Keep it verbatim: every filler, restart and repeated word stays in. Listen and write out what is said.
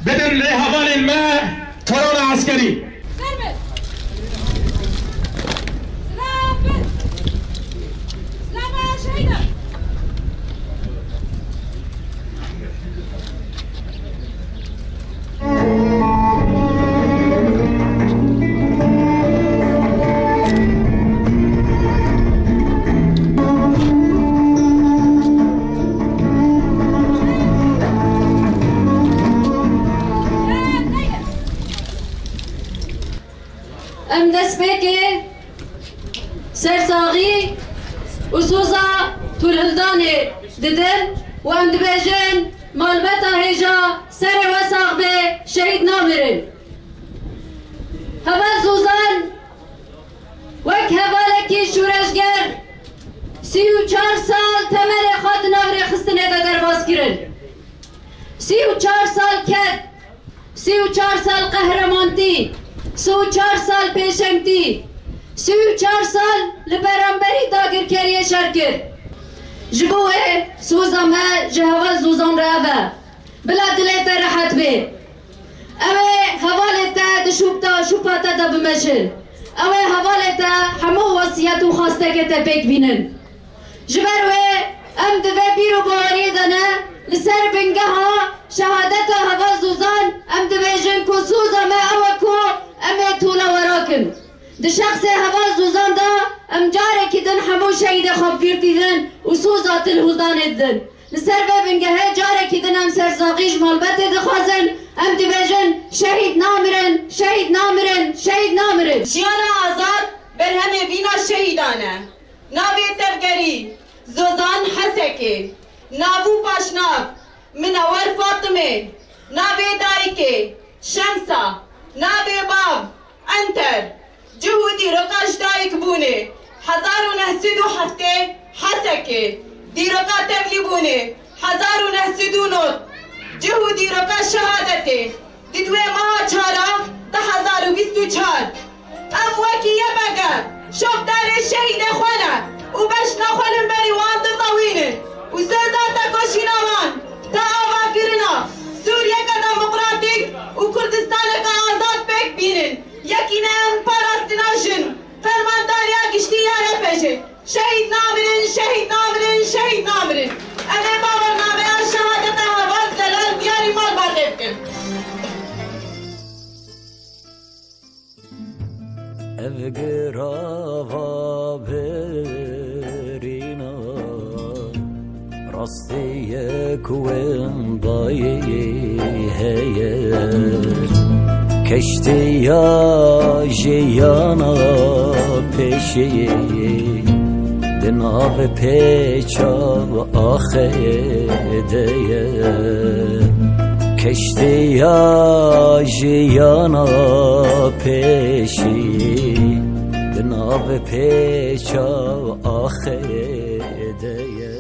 Bidin lê hevalên me torana eskerî. Em destpêkê sersaxî û soza Tûlhildanê didin û em dibêjin, malbata hêja serê we sax be, şehîd namirin. Heval Zozan wek hevalekî şûreşger sî û çar sal temelê xwe di nav rêxistinê de derbas kirin. Sî û çar sal ked, sî û çar sal qehremantî, sî û çar sal pêşengtî, sî û çar sal li beramberî dagirkeriyê şer kir. Ji bo wê soza me ji heval Zozan re ev e. Bila dilê te rehet bê. Ew ê hevalê te di şûpta şûpa te de bimeşin. Ew ê hevalê te hemû wesiyet û xwestekê te pêk bînin. Ji ber wê em di vê bîr û baweriyê de ne, li ser bingeha şehadeta heval Zozan em dibêjin ku soza me ew e ku em ê tûle we rakin. Di şexsê heval Zozan de em carekî din hemû şehîdê xwe bi bîr didin û soza Tûlhildanê didin. Li ser vê bingehê carekî din em sersaxî ji malbetê dixwazin, em dibêjin, şehîd namirin, şehîd namirin, şehîd namirin. Jiyana azad berhemê vîna şehîdan e. Navê tevgerî, Zozan Hesekê. Nav û paşnav, Minewer Fatimê. Navê dayikê, Şemsa. Navê bav, Enter. Cih û dîroka ji dayik bûnê, hezar û neh sed û heftê, Hesekê. Dîroka tevlî bûnê, hezar û neh sed û nod. Cih û dîroka şehadetê, di duwê meha çara, du hezar û bîst û çar. Em wekî YPG şopdarê şehîdê xwe ne û beşna xwe li berî wan ditewînin û soza tekoşîna wan, te avakirina Sûriyeke demokratîk û Kurdistaneke azad pêk bînin. Yekî ne em parastina jin, fermandariya giştî ya YPJ'ê. Şehîd namirin, şehîd namirin, şehîd namirin. Em ê bawernameya şehadeta heval Zelal diyarî malbatê bikin. Ev girava birîna rastiyek wendayê heye. Keştiya jiyana pêşiyê di nav pêça axê de ye. Keştiya jiyana pêşî di nav pêça axê de ye.